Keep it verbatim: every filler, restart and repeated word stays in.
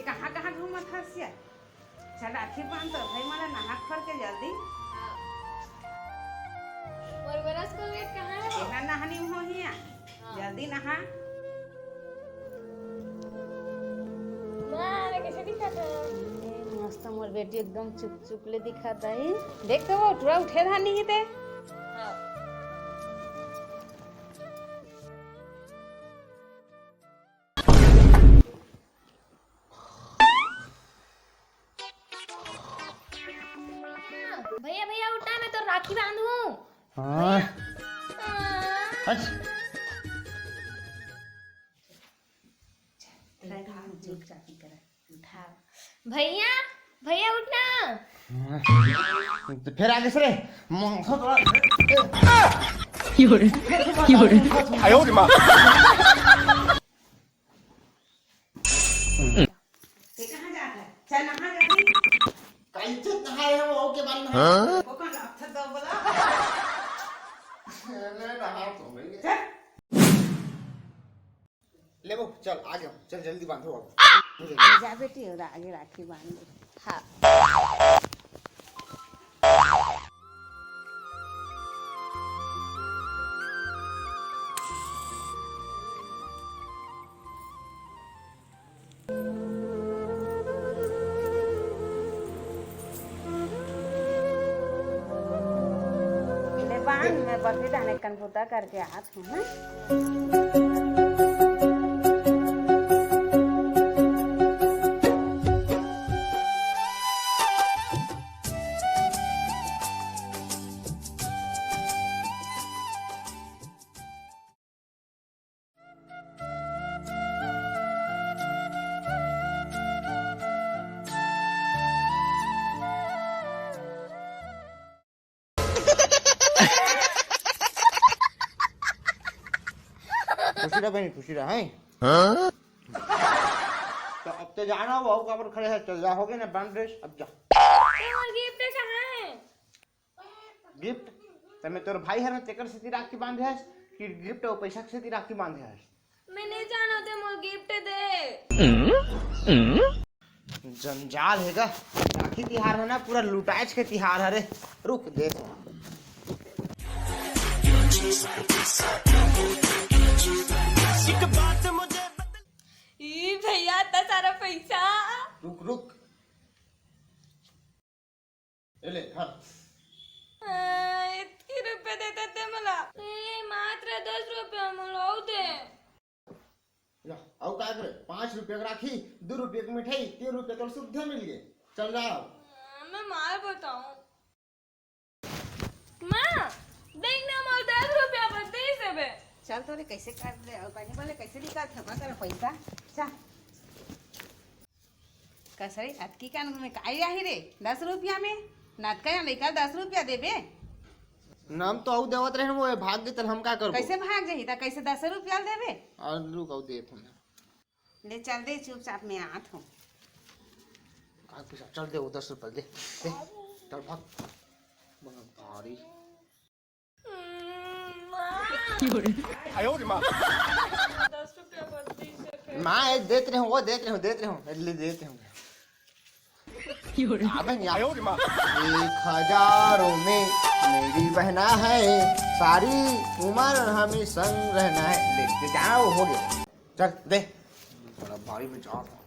कहाँ कहाँ घूमत हस या? चल राखी बांध तो भाई, मोला नहा खोर के जल्दी। हाँ। मोर brush Colgate कहाँ है वो? तेना नहानी हो हिया। हाँ। जल्दी नहा। माँ, मैं कैसे दिखत हूँ? ए, मस्त मोर बेटी एकदम चुक चुक ले दिखत है। देख तो वो टुरा उठे धानी ही ते। हाँ। भैया, भैया, उठा, मैं तो राखी बांधूं। हाँ। भैया। हट। उठा, चुपचाप ही करे। उठा। भैया, भैया, उठना। तो फिर आगे से रे। माथा तो 有人，有人。 ते कहाँ जात है? चल नहा जल्दी। का इज्जत नहाए है वो के बाद नहा। हाँ? वो कौन अच्छा दो बोला? ले नहा तो भाई। चल। ले वो, चल आगे, चल जल्दी बांधो अब। जा बेटी, और आगे राखी बांध दे। हाँ। ले बांध, मैं बकरी डाले कनपुता करके आत हूँ, हाँ? खुशी रह बहनी, खुशी रह, हैं? हाँ? तो अब तो जाना हो, बहू काबर खड़े है, चल जा, हो गए ना, बांध ड्रेस, अब जा। तो मोर गिफ्ट कहाँ है? गिफ्ट? ते मैं तोर भाई हर, तेकर सेती राखी बांधे हस कि गिफ्ट अउ पैसा के सेती राखी बांधे हस? मैं नहीं जाना, ते मोर गिफ्ट दे। जंजाल हे गा, राखी तिहार है ना, पूरा लुटाएच के तिहार हरे। रुक दे। ई भैया, इतना सारा पैसा। रुक, रुक। ए ले, धर। आ, इतकी रुपया देते ते मला। ए, मात्र दस रुपया मला अउ दे। ला, अउ का करे? पाँच रुपया के राखी, दू रुपया के मिठाई, तीन रुपया तोर सुविधा मिल गए। चल जाओ। आ, मैं मार बताऊं। माँ, देख ना, मोर दस रुपया बस दे से बे। चल तोरे कैसे कर दे, अउ पानी बोले कैसे निकाल थका कर पैसा। चल। कसरी, अतकी कान में काई आही रे? दस रुपया में? नतका यहाँ लेकर दस रुपया देबे? नाम तो अउ देवत रहे वो, भाग गई, तल हम का करबो? कैसे भाग जाही? ता कैसे दस रुपया देबे? और रुक, अउ देत हूँ मैं। ले चल दे, चुपचाप मैं आत हूँ। भाग पीछा, चल दे, वो दस रुपया दे, दे, चल भाग। बड़ा भारी। दस रुपया बत्तीस है। माँ, ये देत रहे हूँ, वो देत रहे हूँ, देत रहे हूँ, ले देत रहे हूँ। अबे नहीं, एक हजारों में मेरी बहना है, सारी उम्र हमें संग रहना है। ले, ले जाओ, हो गया। चल, दे। बड़ा भारी में जा रहा।